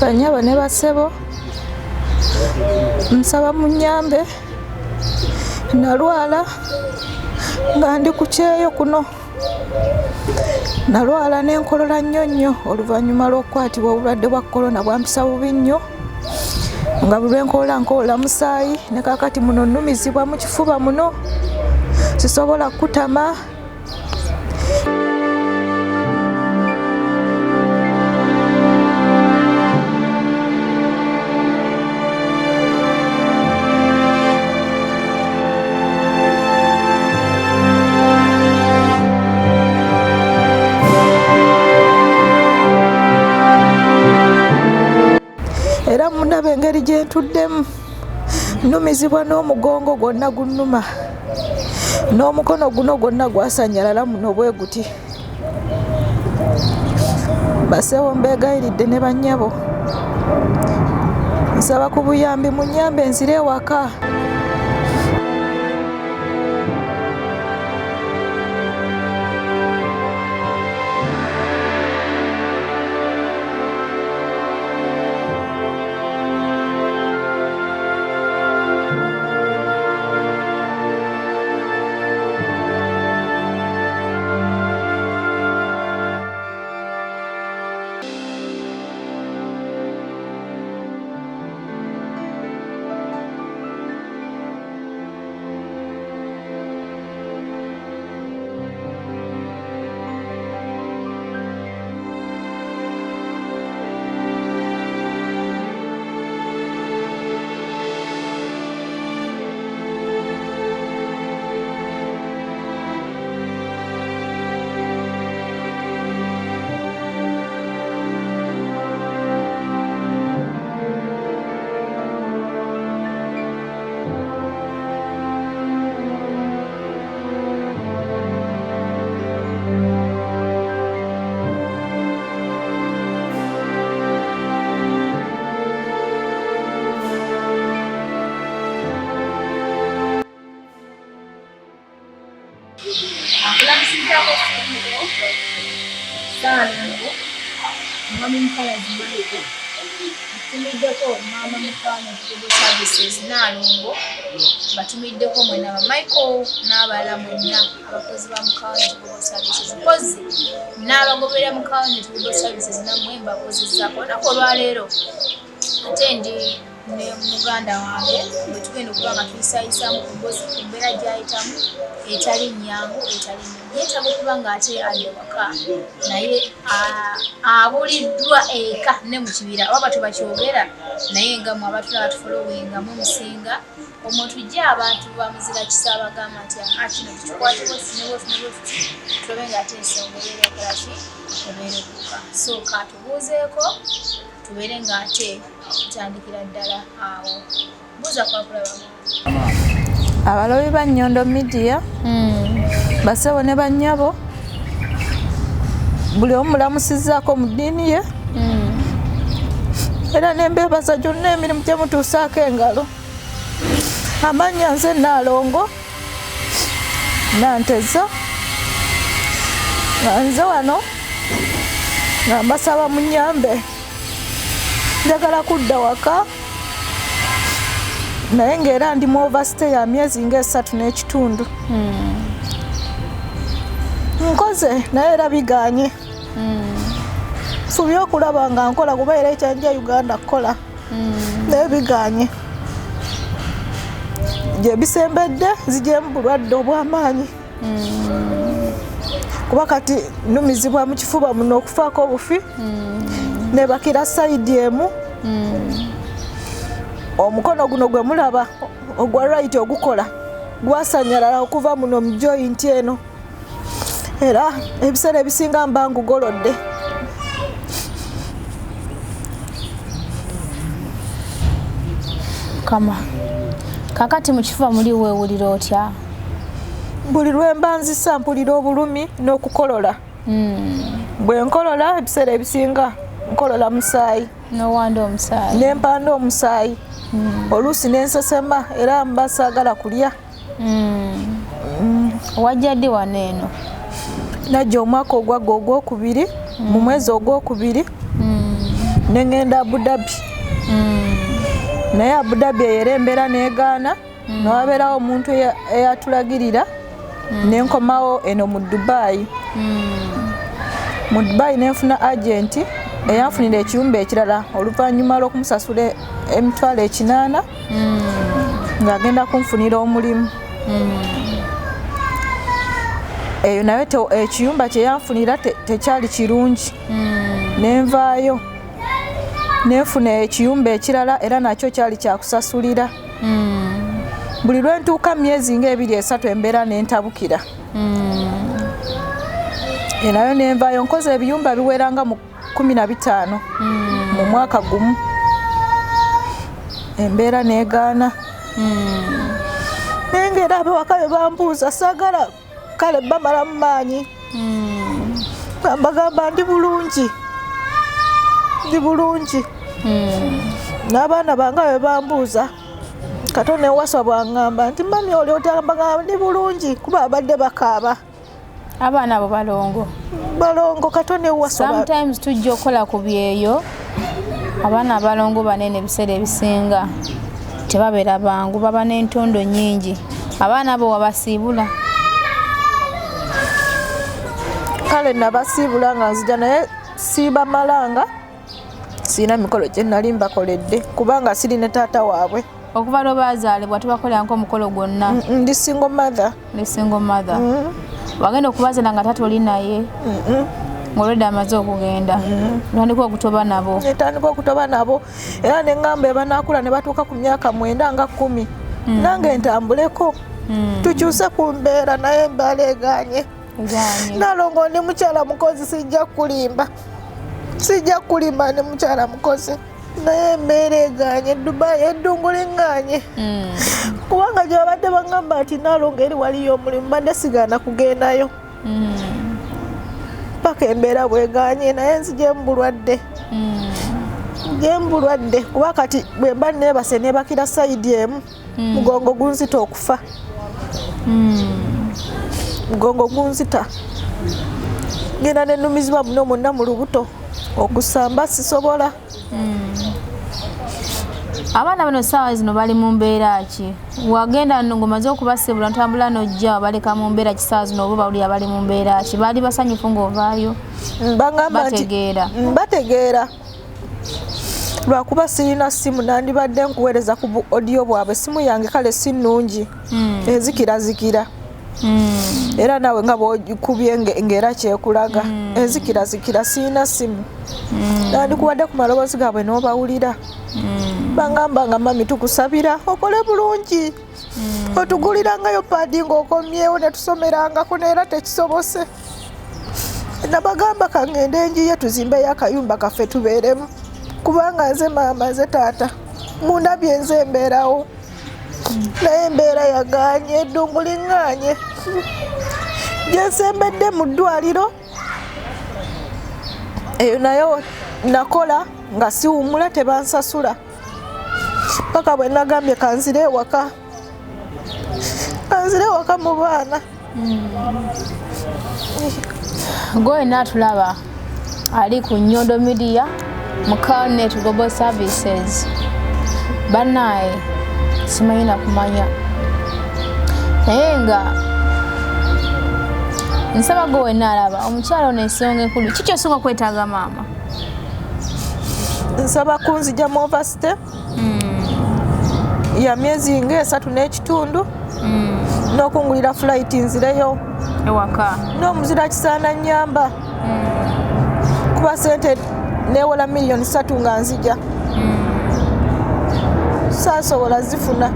Bannyabo ne bassebo, nsaba munnyambe. Nalwala nga ndi ku kyeyo kuno, nalwala ne nkolola nnyo nnyo oluvannyuma lw'okukwatibwa obulwadde bwa korona. Bwampisa bubi nnyo nga buli lwe nkolola nkolola musaayi, ne kaakati muno nnumizibwa mu kifuba muno, sisobola kukutama. Era mundaba engeri gye ntuddemu, nnumizibwa n'omugongo gwonna gunnuma, n'omukono guno gwonna gwasanyalala muno bwe guti. Basewo mbeegayiridde ne bannyabo, nsaba ku buyambi, munnyambe nzire ewaka. Akulamusizaako Ssengo Ssaalongo Mwami Mukalazi Mayiga, ntumiddeko Maama Mukwano Global Services Nnaalongo, mbatumiddeko mwena ba Michael n'abalala mwenna abakozi ba Mukwano Global Services, mpozzi n'abagoberera Mukwano Global Services nammwe mbakozezzaako. Olunaku olwaleero ate ndi ne muganda wange bwe tugenda okuba nga tuyisayisaamu ku mboozi ku mbeera gy'ayitamu etali nnyangu, etali nnungi. Yeetaaga okuba ng'ate ali ewaka naye abuliddwa eka ne mu kibira, oba batyo bakyogera, naye nga mwe abatulaba tufolowinga mwe musinga omwo tujje abantu ba muzira kisa abagamba nti aha kino tukikwateko tuti ne bwetuti ne bwetuti tulabe ng'ate ensonga ebeera ekola ki, ebeera egguka. So katubuuzeeko tubeere ng'ate tutandikira ddala awo. Buuza kwakulaba. Abalobi ba Nnyondo Media, bassebo ne bannyabo, buli omu mulamusizzaako mu ddiini ye, era ne mbeebaza gyonna emirimu gye mutuusaako engalo. Amannya nze Nnaalongo Nanteza, nga nze wano nga mbasaba munnyambe, njagala kudda waka naye ng'era ndi mu overstay ya myezi ng'esatu n'ekitundu. Nkoze naye era biganye. Nfubye okulaba nga nkola kuba era ekyanja Uganda kukola, naye biganye. Gye bisembedde nzigyemu bulwadde obw'amaanyi, kuba kati nnumizibwa mu kifuba muno okufaako obufi, nebakira sayidi emu. Omukono guno gwe mulaba ogwa right ogukola gwasanyalala okuva muno mu joint eno, era ebiseera ebisinga mba ngugolodde. Kama kakati mu kifuba muli weewulira otya? Buli lwe mba nzisa mpulira obulumi n'okukolola. Bwe nkolola ebiseera ebisinga nkolola musaayi. Nowanda omusaayi? Nempanda omusaayi, oluusi nensesema, era mba saagala kulya. Wajja ddi wano eno? Najja omwaka ogwagga ogwokubiri, mu mwezi ogwokubiri. Nengenda Abu Dhabi. Naye Abu Dhabi eyo era embeera negaana. Newabeerawo omuntu eyatulagirira, nenkomawo eno mu Dubai. Mu Dubai nenfuna agenti eyanfunira ekiyumba ekirala oluvannyuma lw'okumusasula 800,000 ng'agenda kunfunira omulimu. Eyo nayo ekiyumba kye yanfunira tekyali kirungi. Nenvaayo nenfuna ekiyumba ekirala, era nakyo kyali kyakusasulira. Buli lwentuuka myezi nga 2 3 embeera nentabukira. Enayo nenvaayo. Nkoze ebiyumba biweranga mu 15 mu mwaka gumu, embeera negaana. Naye ngaera abewaka bwe bambuuza, saagala kale bamala mu maanyi, mbagamba ndi bulungi, ndi bulungi. N'abaana bange bwe bambuuza, Katonda ewaswa bwaŋŋamba nti, "Mummy, oli otya?" Mbagamba ndi bulungi, kuba abadde bakaaba. Abaana abo balongo? Balongo, Katonda ewaswa. Sometimes tujja okukola ku byeyo. Abaana abalongo banene ebiseera ebisinga tebabeera bangu, baba n'entondo nnyingi. Abaana abo wabasiibula? Kale nabasiibula nga nzija, naye siibamalanga, siina mikolo gye nali mbakoledde kubanga siri ne taata waabwe. Okuva lwe bazaalibwa tubakolerako omukolo gwonna? Ndi single mother. Ndi single mother. Wagenda okubazaala nga taata oli naye, ng'olwedde amaze okugenda, otandika okutoba nabo? Netandika okutoba nabo, era neŋŋamba ebanakula ne batuuka ku myaka 9 nga 10, nange ntambuleko tukyuse ku mbeera, naye embeera eganye. Eganye. Nalongo, ndi mukyala mukozi, sijja kulimba, sijja kulimba, ndi mukyala mukozi, naye embeera eganye. Dubai eddungu liŋŋanye, kubanga gye babadde baŋŋamba nti Nalongo eri waliyo omulimu, badde sigaana kugendayo paka embeera bweganye. Naye nzije mu bulwadde, nje mu bulwadde, kuba kati bwe mba neebase neebakira side emu, mugongo gunzita okufa, mugongo gunzita, ngenda nenumizibwa muno mwonna mu lubuto, okusamba sisobola. Abaana bano saawa zino bali mu mbeera ki? Wagenda ng'omaze okubasibula, ntambula n'ojja, wabaleka mu mbeera ki saawa zino? Oba bawulira bali mu mbeera ki? Baali basanyufu ng'ovaayo? Bagamba nti Bategeera? Bategeera, lwakuba sirina simu, nandibadde nkuweereza ku bu audio bwabwe. Simu yange kale si nnungi, ezikirazikira, era naawe nga bwokubye ng'era kyekulaga, ezikirazikira. Sirina simu, nandikuwadde ku maloboozi gaabwe n'obawulira. Bangamba nga, "Mummy, tukusabira okole bulungi, otugulirangayo pad ng'okomyewo ne tusomerangako," neera tekisobose. Nabagamba kangende enjiye tuzimbeyo akayumba kaffe tubeeremu, kubanga nze maama, nze taata, mundabye nze embeerawo, naye embeera yaganye, eddungu liŋŋaanye. Gyensembedde mu ddwaliro eyo nayo nakola nga siwummula, tebansasula, paka bwe nagambye kanzire ewaka, kanzire ewaka mu baana. Gwe atulaba ali ku Nyondo Media mu Carnet Global Services, bannaye simanyi nakumanya, naye nga nsaba gwe wenna alaba omukyalo ono, ensonga enkulu kiki osinga okwetaaga, maama? Nsaba kunzija mu overstay ya myezi nga 3.5, n'okungulira flight nzireyo ewaka. N'omuzira kisaana nyamba, kuba sente newola miliyoni 3 nga nzija, saasobola zifuna.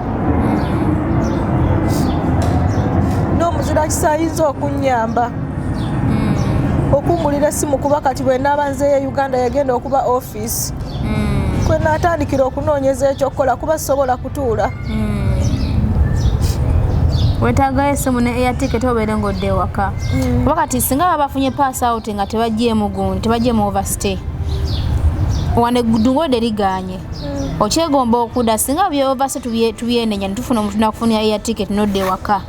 N'omuzira kisa ayinza okunyamba okungulira essimu, kuba kati bwe naaba nzeeyo e Uganda yagenda okuba ofiisi kwe naatandikira okunoonyeza ekyokukola, kuba sisobola kutuula. Wetaagayo essimu ne air ticket obeere ng'odda ewaka, kuba kati singa baba bafunye pass out nga tebagyeemu gundi, tebagyeemu overstay, wano eddungu liganye, okyegomba okudda. Singa bye overstay tubyenenya netufuna omuntu nakufunira air ticket nodda ewaka,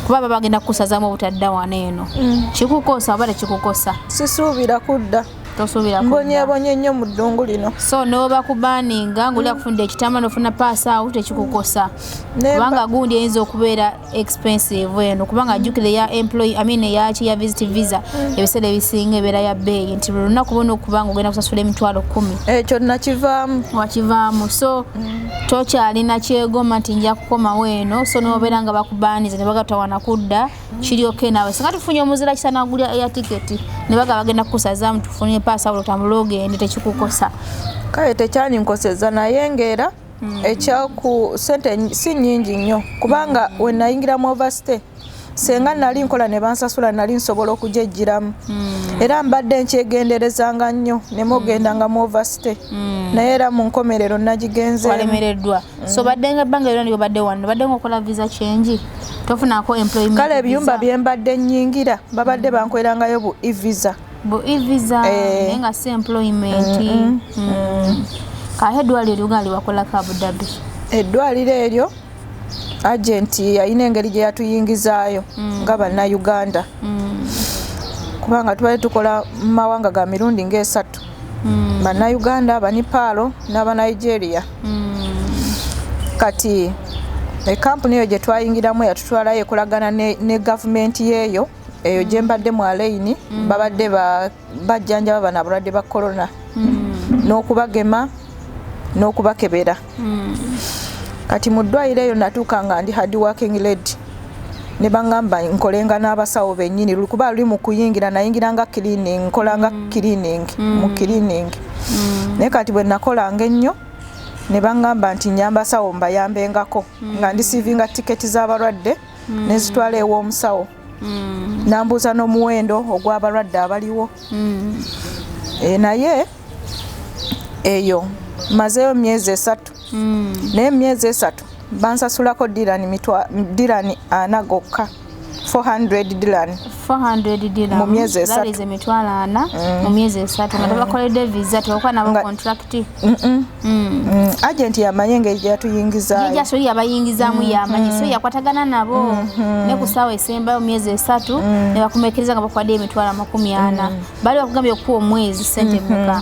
kuba baba bagenda kukusazamu obutadda wano eno. Kikukosa oba tekikukosa? Sisuubira kudda. Tosuubira. Mbonyeebonye nnyo mu ddungu lino. So noba kubaninga ngaoli akufunda ekitamba nofuna pass out, tekikukosa, kubanga gundi eyinza okubeera expensive eno, kubanga jjukira eya employee, I mean eyaki, ya visit visa, ebiseera ebisinga ebeera ya bbeeyi, nti buli lunaku bona okuba nga ogenda kusasula 100,000. Ekyo nakivaamu. Wakivaamu, so tokyalina kyegoma nti nja kukomawo eno. So nobeera nga bakubaniza ne bagatawana kudda, kiryoke naawe singa tufunye omuzira kisa nagulya air ticket ne baga bagenda kukusazaamu, tufunye pass out, otambule ogende, tekikukosa. Kale tekyankoseza, naye ngaera ekyaku sente si nnyingi nnyo, kubanga we nayingira mu overstay, senga nali nkola ne bansasula, nali nsobola okugyejjiramu. Era mbadde nkyegenderezanga nnyo nemugendanga mu overstay, naye era mu nkomerero nagigenzeemu. Walemereddwa. So badde nga ebbanga lyonna lyobadde wano, badde nga okola visa change, tofunako employment Kale ebiyumba visa? Bye mbadde nnyingira babadde bankwerangayo bu e-visa. Bu e-visa? Eh. Naye nga si employment. Kahe eddwaliro eryuganda lyewakolako Abu Dhabi? Eddwaliro eryo, agenti yalina engeri gye yatuyingizaayo nga Bannayuganda, kubanga tubadde tukola mu mawanga ga mirundi ngaesatu: Bannayuganda, Abanipaalo n'Abanigeria. Kati ekampuni eyo gye twayingiramu yatutwalayo ekolagana ne gavumenti yeeyo eyo gye mbadde mu Al Ain. Babadde bajjanjaba bano abalwadde ba korona n'okubagema n'okubakebera. Kati mu ddwaliro eyo natuuka nga ndi hard working lady, ne baŋŋamba nkolenga n'abasawo bennyini, kuba luli mu kuyingira nayingiranga cleaning, nkolanga cleaning mu cleaning. Naye kati bwe nakolanga ennyo ne baŋŋamba nti nyamba abasawo, mbayambengako nga ndisiivinga tiketi z'abalwadde nezitwala ew'omusawo, nambuuza n'omuwendo ogw'abalwadde abaliwo. Naye eyo mazeeyo myezi 3, naye emyezi 3 bansasulako dirani 40 gokka, 400 dirani. 400 dirham. Mu myezi 3. That is 40,000 mu myezi 3, nga tebakoledde visa, tebakola nabo contract. Agent yamanye engeri gye yatuyingizaayo. Yejja so yabayingizaamu, yamanyi, so yakwatagana nabo ne ku ssaawa esembayo mu myezi 3 ne bakumekereza nga bakuwadde 400,000. Baali bakugambye okuwa omwezi sente mmeka?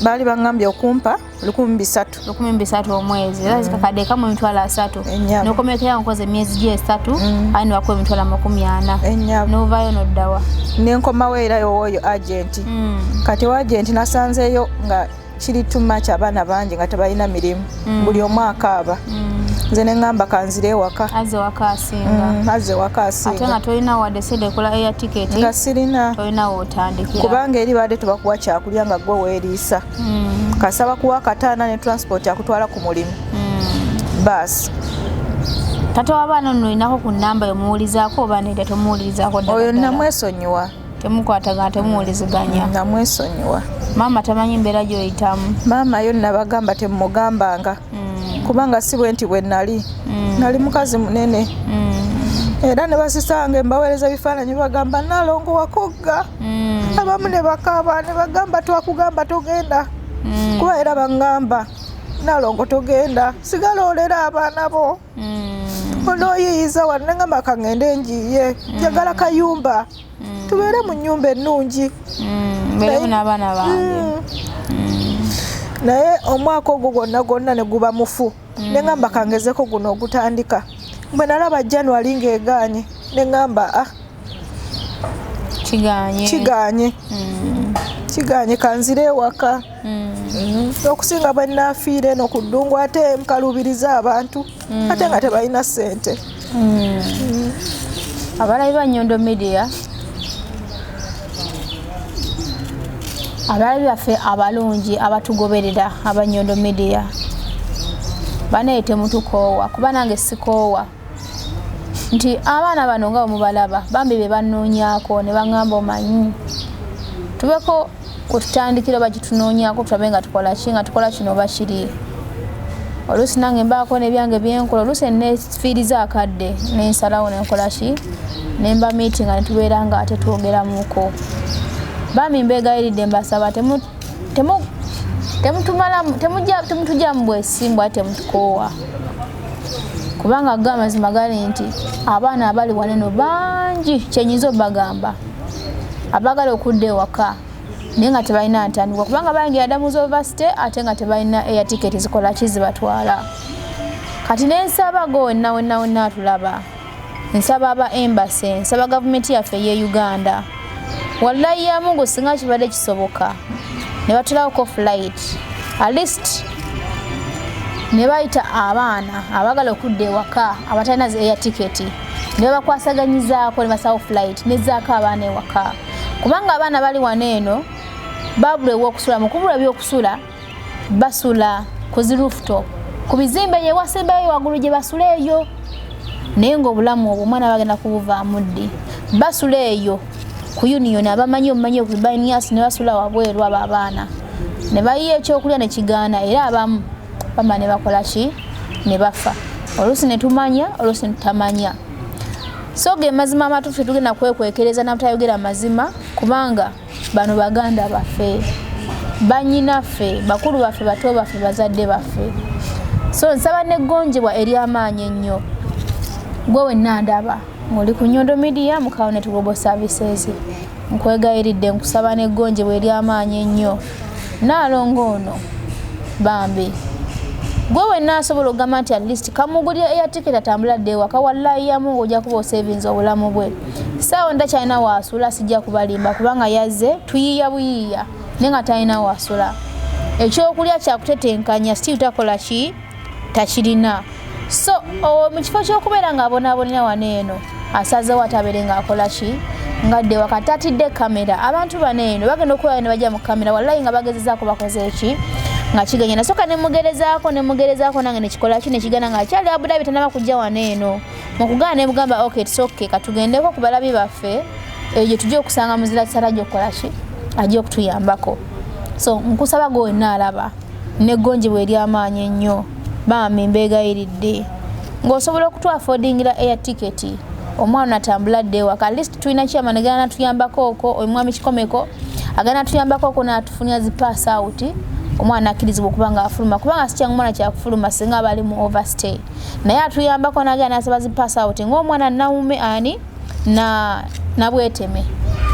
Baali baŋŋambye okumpa 1300. 1300 omwezi, era zikakadde kamu 30,000. Ennyabo. Nokomekera nkoze emyezi gye 3, aye nebakuwa 400,000. Ennyabo. Novaayo noddawa? Nenkomawo era owooyo agenti. Kati owa agenti nasanzeeyo nga kiri too much, abaana bangi nga tebalina mirimu, buli omu akaaba. Nze neŋŋamba kanzire ewaka. Azze waka asinga. Azze ewaka Ate asinga. nga tolina wadde sente ekola air ticket. Nga sirina. Tolina wootandikira. Kubanga eri badde tebakuwa kyakulya, nga gwe weeriisa. Kasaba kuwa akataana ne transport akutwala ku mulimu, baasi. Tata w'abaana nno olinako ku namba yomuwulizaako oba nedda, tomuwulirizaako ddala Oyo ddala? Namwesonyiwa. Temukwatagana, temuwuliziganya? Namwesonyiwa. Maama tamanyi mbeera gy'oyitamu? Maama yo nabagamba temumugambanga, kubanga si bwe nti bwe nali. Nali mukazi munene. Era ne basisange mbaweereza ebifaananyi, bagamba Nalongo wakogga. Abamu ne bakaaba ne bagamba twakugamba togenda, kuba era baŋŋamba Nalongo togenda, sigala olera abaana bo, onooyiyiza wano. Neŋŋamba kaŋŋende njiiye, njagala kayumba, tubeere mu nnyumba ennungi. Mbeeremu n'abaana bange. Naye omwaka ogwo gwonna gwonna ne guba mufu. Neŋŋamba kangezeko guno ogutandika. Bwe nalaba January ng'egaanye, neŋŋamba ah, Kiganye. Kiganye, kiganye, kanzire ewaka. Okusinga bwe naafiira eno ku ddungu, ate nkaluubiriza abantu, ate nga tebalina ssente. Abalabi ba Nyondo Media, abalabi baffe abalungi abatugoberera, aba Nyondo Media banaye, temutukoowa, kuba nange sikoowa nti abaana bano nga bwemubalaba bambi be banoonyaako ne baŋŋamba omanyi tubeko kwetutandikira oba kitunoonyaako, tulabe nga tukola ki, nga tukola kino oba kiri. Oluusi nange mbaako n'ebyange byenkola, oluusi nefiiriza akadde nensalawo nenkola ki, nemba meeting nga netubeera nga ate twogeramuko. Bambi mbeegayiridde, mbasaba temutumalamu, temutujjamu bwesimbu, ate temutukoowa, kubanga go amazima gali nti abaana abali waneno bangi. Kyenyinza obagamba, abaagala okudda ewaka Naye nga tebalina ntandikwa kubanga bayingira dda mu overstay, ate nga tebalina air ticket zikola ki, zibatwala. Kati nensaba go wenna wenna wenna atulaba, nsaba aba embassy, nsaba gavumenti yaffe eye Uganda, wallahi ya Mungu, singa kibadde kisoboka ne batulawoko flight, at least ne bayita abaana abaagala okudda ewaka abatalina zi air ticket, ne babakwasaganyizaako ne basawo flight nezaako abaana ewaka, kubanga abaana bali wano eno babula ew'okusula. Mu kubula ebyokusula, basula ku zi rooftop, ku bizimbe yewasembayo waggulu gye basula eyo. Naye ngaobulamu obwo omwana bagenda kubuvaamu ddi? Basula eyo ku Union, abamanyi omumanyi okubanias, ne basula wabweru abo abaana ne bayiya ekyokulya nekigaana, era abamu bama ne bakola ki, ne bafa. Oluusi ne tumanya, oluusi ne tutamanya. So ge mazima amatuufu, tetugenda kwekwekereza nabutayogera mazima, kubanga bano baganda baffe, banyinaffe, bakulu baffe, bato baffe, bazadde baffe. So nsaba neggonjebwa ery'amaanyi ennyo. Gwe wenna ndaba ng'oli ku Nyondo Media, Mukawo Global Services, nkwegayiridde, nkusaba neggonjebwa ery'amaanyi ennyo. Naalongo ono bambi, gwe wenna asobola okugamba nti at least kamugulira air ticket atambula dde ewaka, wallahi ya Mungu, ojja kuba osevinza obulamu bwe. Saawa ndakyalina waasula, sijja kubalimba, kubanga yazze tuyiiya buyiiya, naye nga talina wasula, ekyokulya kyakutetenkanya, still takola ki, takirina. So mu kifo ky'okubeera ng'abonaabonera wano eno, asazewo atabeere ng'akola ki, ngadde wakati atidde kamera. Abantu bano eno bagenda okubeera ne bajja mu kamera, wallayi nga bagezezaako bakoze eki nga kiganya. Nasooka nemugerezaako, nemugerezaako nange nekikola ki, nekigana, nga akyali Abu Dhabi, tanaba kujja wano eno. Mukugaana nemugamba, "Ok, it's okay, katugendeko ku balabi baffe eyo gye tujja okusanga muzira kisala ajja okukola ki, ajja okutuyambako." So nkusaba gwe wenna alaba neggonjebwa ery'amaanyi ennyo, bambi mbeegayiridde, ng'osobola okutwafodingira air ticket omwana atambula dde ewaka. At least tulina chairman agenda natuyambako okwo, omwami Kikomeko agenda natuyambako okwo natufunira zi pass out, omwana akkirizibwa okuba nga afuluma, kubanga si kyangu omwana kyakufuluma singa aba ali mu overstay. Naye atuyambako nagenda nasaba zi pass out ng'omwana Nawume ani na Nabweteme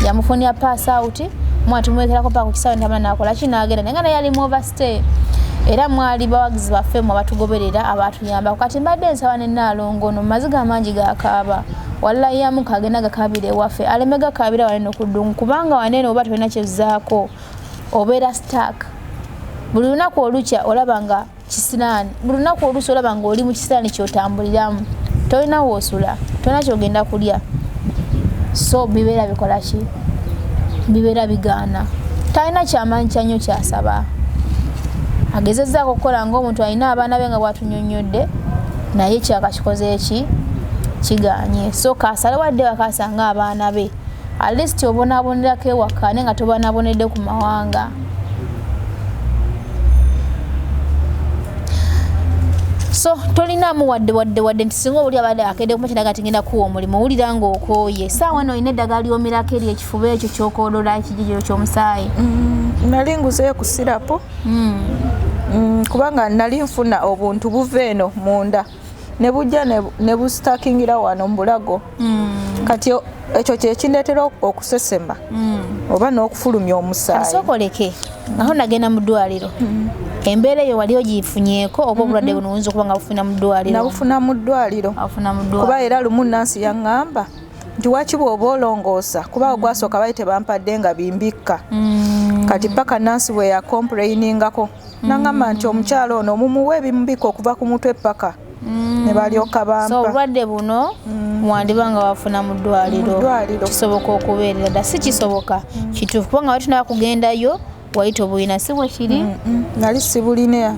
yamufunira pass out, omwana tumuwekerako paka ku kisaawe ntamala nakola ki, nagenda. Naye nga naye ali mu overstay, era mwali bawagizi baffe mwe abatugoberera abatuyambako. Kati mbadde nsaba ne Naalongo ono, maziga amangi gakaaba, wallahi yamu kagenda gakaabira ewaffe, aleme gakaabira wanene ku ddungu, kubanga wanene oba tolina kyezaako obeera stuck. Buli lunaku olukya olaba nga kisiraani, buli lunaku oluusi olaba nga oli mu kisiraani kyotambuliramu, tolina woosula, tolina kyogenda kulya. So bibeera bikola ki, bibeera bigaana. Talina kyamaanyi kyannyo kyasaba, agezezzaako okukola ngaomuntu alina abaana be nga bwatunyonnyodde, naye kyakakikoze eki, kiganye. So kasale wadde wakasanga abaana be, at least obonaabonerako ewaka, naye nga tobonaabonedde ku mawanga. So tolinaamu wadde wadde wadde nti singa obuli abadde akedde kumakinaga nti ngenda kuwa omulimu, owulira ngaokooye saawa eno, olina eddagala lyomirako eri ekifuba ekyo kyokolola ekijijiro ky'omusaayi? Nali nguzeyo ku sirapu, kubanga nali nfuna obuntu buva eno munda ne bujja ne busitakingira wano mu bulago. Kati ekyo kyekindeetera okusesema oba n'okufulumya omusaayi. Kasooka oleke aho, nagenda mu ddwaliro, embeera eyo wali ogifunyeeko oba obulwadde buno oyinza okuba nga bufuna mu ddwaliro? Nabufuna mu ddwaliro. Afuna mu Kuba ddwaliro. era lumu nansi yaŋŋamba nti waki bw'oba olongoosa, kuba ogwasooka bali tebampadde nga bimbikka. Kati paka nansi bwe yakomplainingako naŋŋamba nti omukyalo ono mumuwe ebimubikka okuva ku mutwe paka, ne balyoka So bampa. Obulwadde buno wandiba nga wafuna mu ddwaliro. Mu ddwaliro. Kisoboka okubeerera dda, si kisoboka kituufu, kubanga wali tunaba kugendayo wali tobulina, si bwe kiri? Nali sibulina.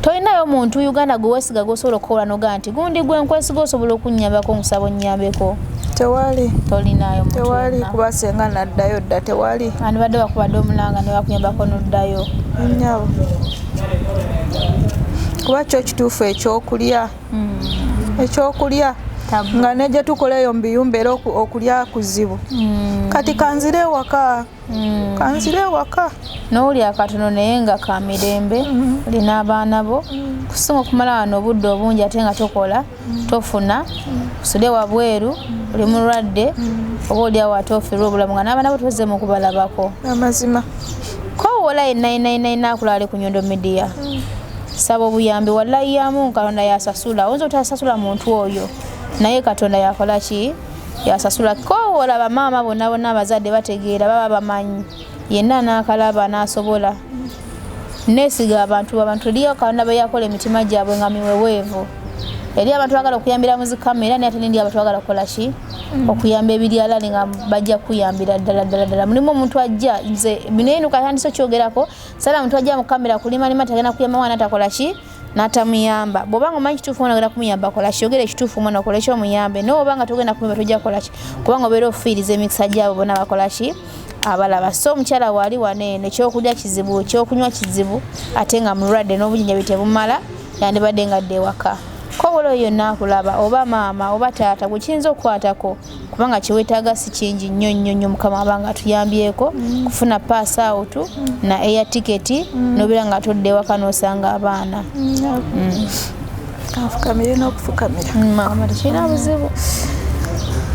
Tolinayo muntu Uganda gwe weesiga gwosobola okukola nogaa nti gundi gwe nkwesiga osobola okunnyambako, nkusaba onnyambeko? Tewali. Tolinayo muntu Tewali. yenna? Kuba senga naddayo dda, tewali. Andibadde bakubadde omulanga ne bakuyambako noddayo. Nnyabo, kuba kyo kituufu, ekyokulya, ekyokulya. Nga ne gye tukola eyo mu biyumba era okulya kuzibu. Kati kanzire ewaka. Kanzire ewaka. N'owulira katono naye nga ka mirembe, oli n'abaana bo. Kusinga okumala wano obudde obungi ate nga tokola, tofuna, osule wabweru, oli mulwadde, oba oli awo ate ofiirwa obulamu nga n'abaana bo tozze mu kubalabako. Amazima. Kowola yenna yenna yenna yenna akulaba ali ku Nyondo Media. Saba obuyambi, wallahi yamu Katonda yasasula. Oyinza otasasula muntu oyo, naye Katonda yakola ki? Yasasula. Kowola bamaama bonna bonna abazadde bategeera, baba bamanyi. Yenna n'akalaba n'asobola. Neesiga abantu, abantu eriyo Katonda be yakola emitima gyabwe nga miweweevu. Eri abantu bagala okuyambira mu zikamera, naye ate n'eri abantu bagala kukola ki? Okuyamba ebiryalali nga bajja kuyambira ddala ddala ddala. Mulimu omuntu ajja, nze bino eno katandise okyogerako, sala omuntu ajja mu kamera kulimalima tagenda kuyamba mwana atakola ki? N'atamuyamba. Bw'oba nga omanyi kituufu omwana ogenda kumuyamba, kola ki? Yogera ekituufu omwana okole ki? Omuyambe. Naye oba nga togenda kumuyamba tojja kukola ki? Kubanga obeera ofiiriza emikisa gyabo bonna bakola ki? Abalaba. So omukyala waali wano eno, ekyokulya kizibu, ekyokunywa kizibu, ate nga mulwadde n'obujjanjabi tebumala, yandibadde nga adda ewaka. Kowola oyo yonna akulaba, oba maama oba taata, gwe kiyinza okukwatako, kubanga kye weetaaga si kingi nnyo nnyo nnyo. Mukama aba nga atuyambyeko kufuna pass out na air ticket, n'obeera nga atodde ewaka n'osanga abaana. Anfukamire n'okufukamira. Maama tekirina buzibu.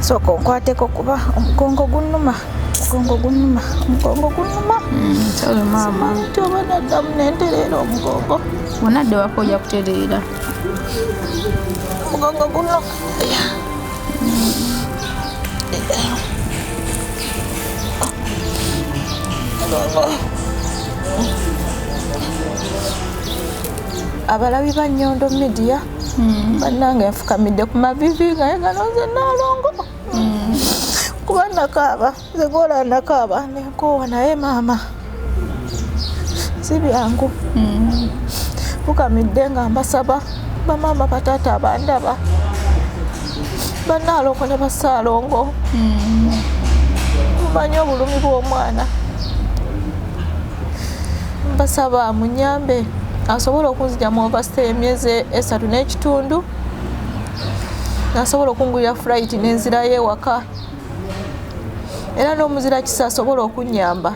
Sooka onkwateko kuba omugongo gunnuma, omugongo gunnuma, omugongo gunnuma. Sorry maama. Nti oba naddamu nentereera omugongo. Bw'onadda ewaka ojja kutereera. Omugongo gunnuma. Mugongo. Abalabi ba Nyondo Media, bannange nfukamidde ku mavivi naye nga nonze Naalongo. Kuba nakaaba, nze gwola nakaaba nenkoowa, naye maama si byangu. Fukamidde nga mbasaba bamaama, bataata abandaba, bannaalongo ne bassaalongo, mumanyi obulumi bw'omwana. Mbasaba munyambe asobola okunzija mu overstay emyezi 3 n'ekitundu, nasobola okungulira flight n'enzirayo ewaka, era n'omuzira kisa asobola okunnyamba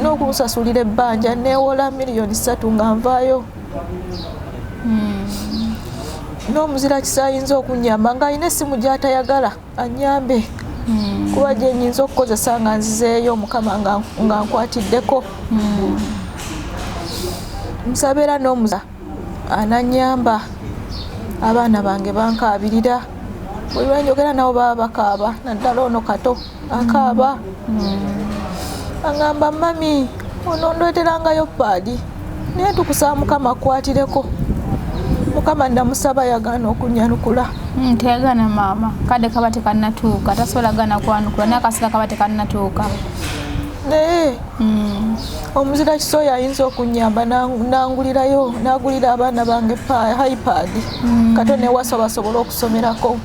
n'okunsasulira ebbanja neewola miliyoni 3 nga nvaayo. N'omuzira kisa ayinza okunnyamba ng'alina essimu gy'atayagala annyambe, kuba gye nnyinza okukozesa nga nzizeeyo, Mukama nga nkwatiddeko. Nsaba era n'omuza anannyamba, abaana bange bankaabirira, buli lwe njogera nabo baba bakaaba, naddala ono kato akaaba, aŋŋamba mummy ono ndeeterangayo pad, naye tukusaba Mukama akwatireko. Mukama namusaba yagaana okunnyanukula. Teyagaana maama, kadde kaba tekannatuuka, tasobola gaana kwanukula, naye akaseera kaba tekannatuuka. Naye omuzira kisooyo ayinza okunnyamba nangulirayo, nagulira abaana bange iPad, kato newasa basobole okusomerako.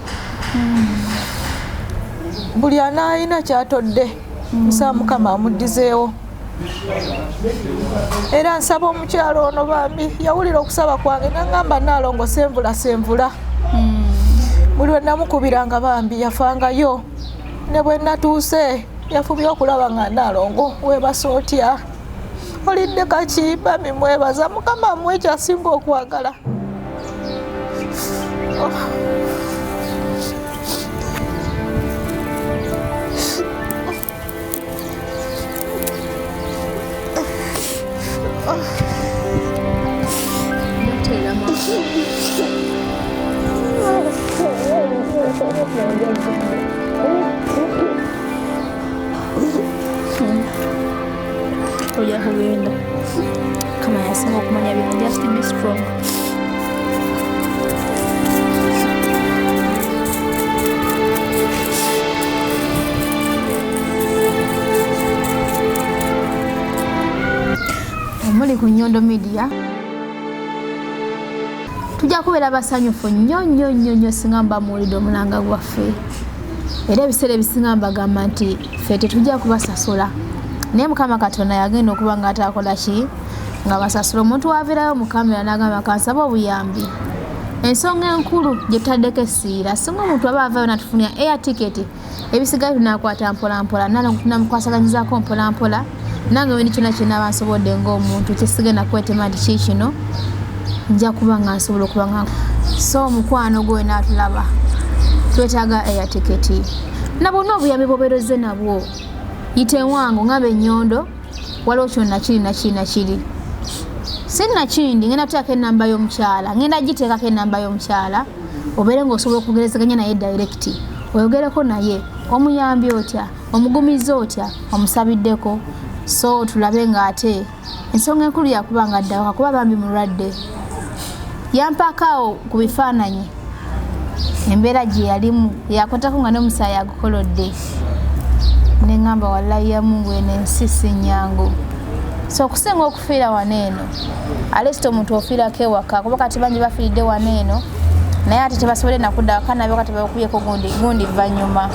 Buli anaalina kyatodde nsaba Mukama amuddizeewo. Era nsaba omukyalo ono bambi yawulira okusaba kwange nangamba Naalongo senvula senvula. Buli lwe namukubiranga bambi yafangayo, ne bwe natuuse yafubye okulaba nga Naalongo weebasa otya, olidde kaki? Bambi mwebaza, Mukama amuwe ekyasinga okwagala. Ojja kugenda, kama yasinga okumanya bino. Just be strong. Omuli ku Nyondo Media tujja kubeera basanyufu nnyo nnyo nnyo nnyo singa mba muwulidde omulanga gwaffe. Era ebiseera ebisinga mbagamba nti ffe tetujja kubasasula, naye Mukama Katonda yagenda okuba nga ataakola ki nga basasula. Omuntu waviirayo mu kamera n'agamba kansaba obuyambi, Ensonga enkulu gye tutaddeko essiira, singa omuntu aba avaayo natufunira air ticket, ebisigayo tunakwata mpolampola, nalongo tunamukwasaganyizaako mpolampola. Nange wendi kyona kyenaba nsobodde ng'omuntu kyesigenda kwetema nti kii kino nja kuba nga nsobola okuba nga so omukwano gwe naatulaba twetaaga air ticket na bwonna obuyambi bwobeerozze nabwo yita ewange ngamba ennyondo waliwo kino nakiri nakiri nakiri sinakindi ngenda kuteekako enamba y'omukyala, ngenda giteekako enamba y'omukyala obeere ng'osobola okugerezeganya naye direct, oyogereko naye, omuyambi otya, omugumiza otya, omusabiddeko. So tulabe ng'ate ensonga enkulu yakuba nga adda waka kuba bambi mulwadde. Yampaako ku bifaananyi embeera gye yalimu yakwatako nga n'omusaayi agukolodde, neŋŋamba wallahi ya Mungu eno ensi si nnyangu. So okusinga okufiira wano eno, aleast omuntu ofiirako ewaka, kuba kati bangi bafiiridde wano eno naye ate tebasobole nakudda waka nabyo kati bakubyeko gundi gundi vanyuma.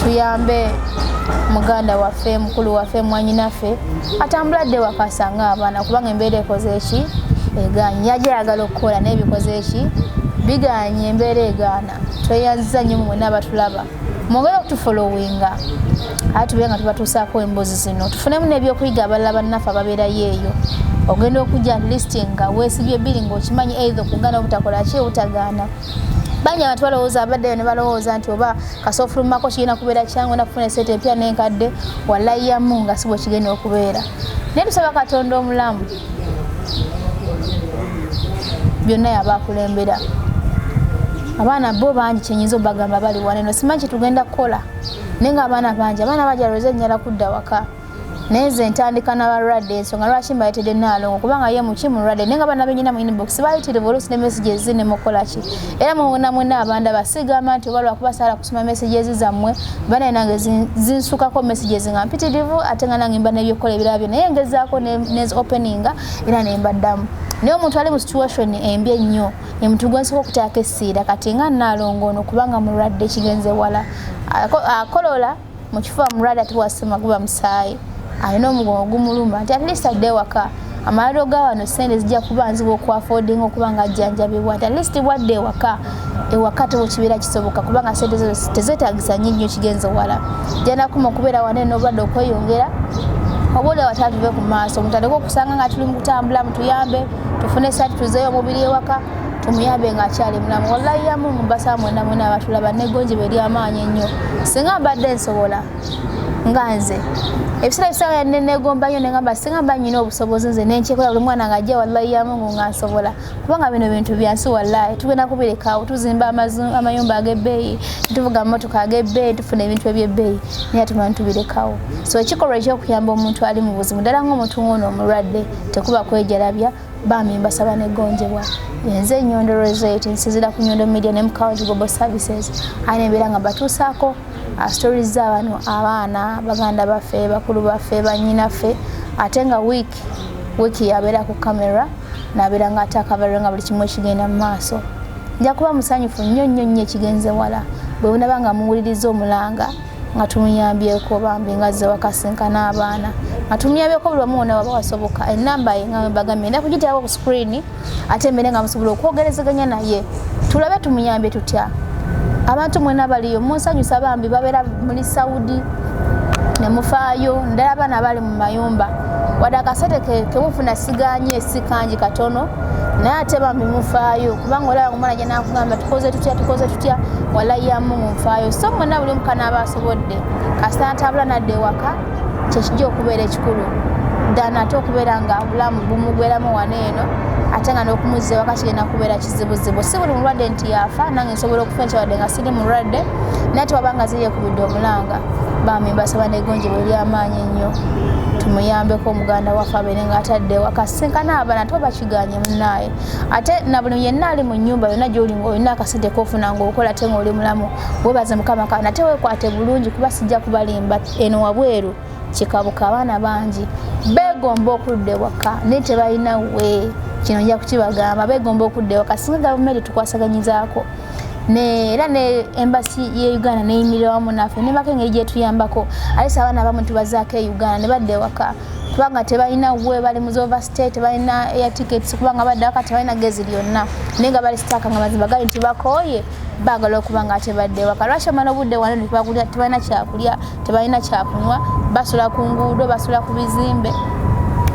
Tuyambe muganda waffe, mukulu waffe, mwanyinaffe atambula adde waka asange abaana, kubanga embeera ekoze eki egaanye. Yajja ayagala okukola naye bikoze eki biganye, embeera egaana. Tweyanziza nnyo mwenna abatulaba, mwongere okutufolowinga ate tubeere nga tubatuusaako emboozi zino, tufunemu n'ebyokuyiga abalala bannaffe ababeerayo eyo. Ogenda okujja at least nga weesibye bbiri ng'okimanyi either okugaana obutakola ki obutagaana. Bangi abantu balowooza abaddeyo ne balowooza nti oba kasoofulumako kirina kubeera kyangu nakufuna esente empya n'enkadde, wallahi yamu nga si bwe kigenda okubeera. Naye tusaba Katonda omulamu byonna yaba akulembera. Abaana bo bangi kyenyinza obagamba bali wano eno, simanyi kyetugenda kukola, naye nga abaana bangi, abaana bangi alowooza ennyala kudda waka. Naye nze ntandika n'abalwadde, ensonga lwaki mbaletedde Nnaalongo kubanga ye muki mulwadde, naye nga baana benyina mu inbox bayitirivu oluusi ne messages ne mukola ki. Era mwena mwena abandaba sigamba nti oba lwakuba saala kusoma messages zammwe, banaye nange zinsukako messages nga mpitirivu, ate nga nange mba n'ebyokukola ebirala byo, naye ngezaako nezi openinga era ne mbaddamu. Naye omuntu ali mu situation embi ennyo omuntu gwe nsooka okuteekako essiira kati nga Nnaalongo ono, kubanga mulwadde kigenze wala, akolola mu kifuba, mulwadde ate wasima guba musaayi, alina omugongo gumuluma, nti at least adde ewaka. Amalwaliro ga wano sente zijja kuba nzibu okuafodinga okuba nga ajjanjabibwa, nti at least bwadde ewaka, ewaka tewekibeera kisoboka kubanga sente zo tezeetagisa nnyo nnyo kigenze wala. Janakuma okubeera wano eno obulwadde okweyongera, oba oli awatala tuve ku maaso omuntu aleke okusanga nga tuli mu kutambula. Mutuyambe tufune sati tuzeeyo omubiri ewaka, tumuyambe ng'akyali mulamu. Wallahi ya Mungu mbasaba mwena mwena abatulaba negonjebwa ery'amaanyi ennyo. Singa mbadde nsobola nga nze ebiseera bisinga negomba nnyo negamba singa mba nnyina obusobozi nze nenkyekola buli mwana ng'ajja, wallahi ya Mungu nga nsobola, kubanga bino bintu byansi, wallahi tugenda kubirekawo. Tuzimba amayumba ag'ebbeeyi, tuvuga motoka ag'ebbeeyi, tufuna ebintu eby'ebbeeyi, naye tumanyi tubirekawo. So ekikolwa ekyokuyamba omuntu ali mu buzibu ddala ng'omuntu ng'ono omulwadde tekuba kwejalabya. Bambi mbasaba negonjebwa. Nze Nyondo Rosette, nsinziira ku Nyondo Media ne Mukawunti Global Services, aye nembeera nga mbatuusaako stories z'abano abaana, baganda baffe, bakulu baffe, bannyinaffe, ate nga wiiki wiiki yabeera ku kamera nabeera nga ate akabalira nga buli kimu ekigenda mu maaso. Nja kuba musanyufu nnyo nnyo nnyo ekigenze wala bwe bunaba nga muwuliriza omulanga nga tumuyambyeko bambi nga azze wakasinkana abaana, nga tumuyambyeko buli wamu wonna waba wasoboka. Enamba ye nga mbagambye ngenda kugiteekako ku screen, ate mbeere nga musobola okwogerezeganya naye, tulabe tumuyambye tutya. Abantu mwena baliyo munsanyusa bambi, babeera muli Saudi ne mufaayo, ddala abaana bali mu mayumba, wadde akasente kemufuna siganye si kangi katono, naye ate bambi mufaayo, kubanga olaba omwana gye nakugamba tukoze tutya, tukoze tutya, wallahi ya Mungu nfaayo. So mwena buli omu kanaaba asobodde kasita natabula nadda ewaka, kyekijja okubeera ekikulu ddala, ate okubeera nga obulamu bumugweramu wano eno, ate nga n'okumuzza ewaka kigenda kubeera kizibuzibu. Si buli mulwadde nti yafa, nange nsobola okufa enkya wadde nga siri mulwadde, naye tewaba nga zeyekubidde omulanga. Bambi mbasaba negonjebwa ery'amaanyi ennyo, tumuyambeko omuganda waffe abeere nga atadde ewaka sinkana abaana, ate oba kiganye munnaaye. Ate na buli yenna ali mu nnyumba yonna gy'oli ng'olina akasente k'ofuna ng'okola ate ng'oli mulamu, weebaze Mukama kana ate weekwate bulungi, kuba sijja kubalimba eno wabweru kikabuka, abaana bangi beegomba okudda ewaka naye tebalina we. Kino nja kukibagamba, beegomba okudda ewaka. Singa gavumenti tukwasaganyizaako era ne embassy ye Uganda neyimirira wamu naffe nebako engeri gyetuyambako, alese abaana abamu tubazaako e Uganda ne badda ewaka. Kubanga tebalina we bali mu overstay, tebalina air tickets, kubanga badde waka tebalina gezi lyonna, naye nga bali stuck, nga mazima gali nti bakooye, baagala okuba nga ate badde waka. Lwaki omala obudde wano? Tebalina kyakulya, tebalina kyakunywa, basula ku nguudo, basula ku bizimbe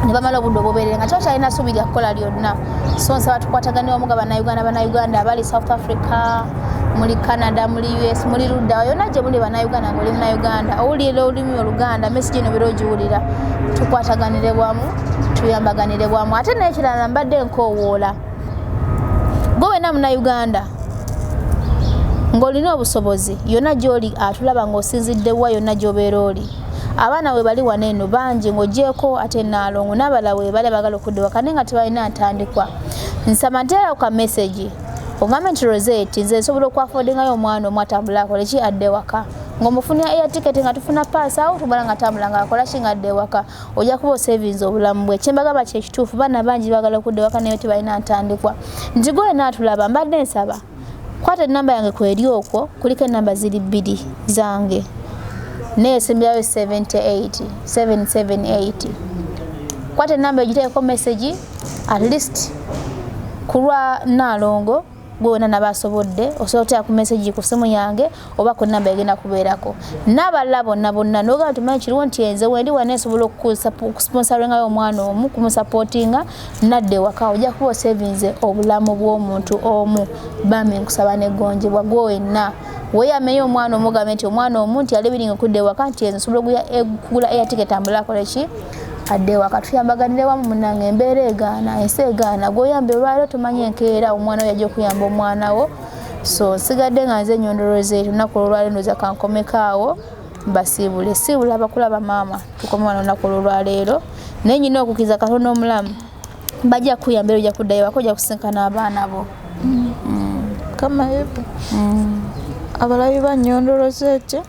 ne bamala obudde obubeerere nga tebakyalina ssuubi lya kukola lyonna. So nsaba tukwatagane wamu nga Bannayuganda, Bannayuganda abali South Africa, muli Canada, muli US, muli ludda yonna gye muli Bannayuganda, nga oli Munnayuganda owulira olulimi Oluganda, message eno beera ogiwulira, tukwataganire wamu, tuyambaganire wamu. Ate n'ekirala, mbadde nkoowoola gwe wenna Munnayuganda ng'olina obusobozi, yonna gy'oli atulaba ng'osinzidde wa, yonna gy'obeera oli, abaana we bali wano eno bangi ng'ogyeko ate Naalongo n'abalala we bali abagala okudda waka naye nga tebalina ntandikwa. Nsaba nteerawo ka message ogambe nti, "Rosette, nze nsobola okwaffordingayo omwana omu atambula akole ki, adde waka," ng'omufunira air ticket, nga tufuna paasi awo tumala nga tambula nga akola ki, nga adde waka. Ojja kuba osavinze obulamu bwe. Kyembagamba kyekituufu, baana bangi bagala okudda waka naye tebalina ntandikwa. Nti gwe naatulaba, mbadde nsaba kwata enamba yange kweri okwo, kuliko enamba ziri bbiri zange, naye esimbyayo 78 778. Kwata enamba egiteekeko message, at least ku lwa Naalongo. Gwe wena nabasobodde, osobola otera ku message ku simu yange oba ku namba egenda kubeerako. N'abalala bonna bonna nogamba tumanyi kiriwo nti enze wendi wana nsobola okusponsoringayo omwana omu, kumusupportinga nadde ewaka, ojja kuba osavinze obulamu bw'omuntu omu. Bambi nkusaba negonjebwa, gwe wenna weeyameyo omwana omu, ogambe nti omwana omu nti ali biringa okudda ewaka, nti enze nsobola okugula air ticket ambula akole ki, adde ewaka. Tuyambaganire wamu munange, embeera egaana, ensi egaana. Gwoyamba olwaliro tomanyi enkeera omwana wo yajja okuyamba omwana wo. So nsigadde nga nze Nyondo Rosette. Olunaku olwaliro ndoza kankomeko awo, mbasiibule siibula abakulaba. Maama, tukome wano olunaku olwolwaleero, naye nyina okukkiriza Katonda omulamu bajja kuyamba era ojja kuddayo waka, ojja kusinkana abaana bo. Kama hivyo abalabi ba Nyondo Rosette,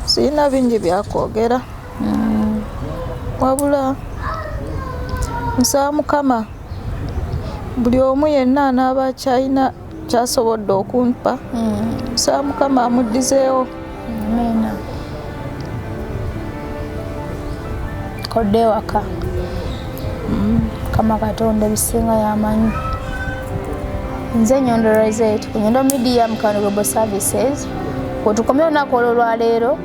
sirina bingi byakwogera, wabula nsaba Mukama buli omu yenna anaaba akyalina kyasobodde okumpa, nsaba Mukama amuddizeewo. Amiina. Kodde ewaka, Mukama Katonda ebisinga yamanyi. Nze Nyondo Rosette ku Nyondo Media, Mukano Global Services. Wetukomye olunaku olwo olwaleero,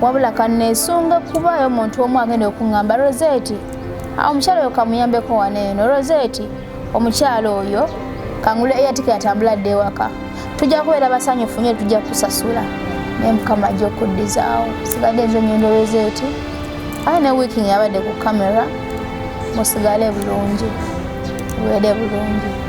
wabula kaneesunga kubaayo omuntu omu agenda okuŋŋamba, "Rosette, omukyalo oyo kamuyambeko wano eno. Rosette, omukyalo oyo kangule air ticket atambula adde ewaka." Tujja kubeera basanyufu nnyo, tujja kusasula, naye Mukama ajja okuddizaawo. Sigadde nze Nyondo Rosette, aye ne wiiking yabadde ku kamera. Musigale bulungi, mubeere bulungi.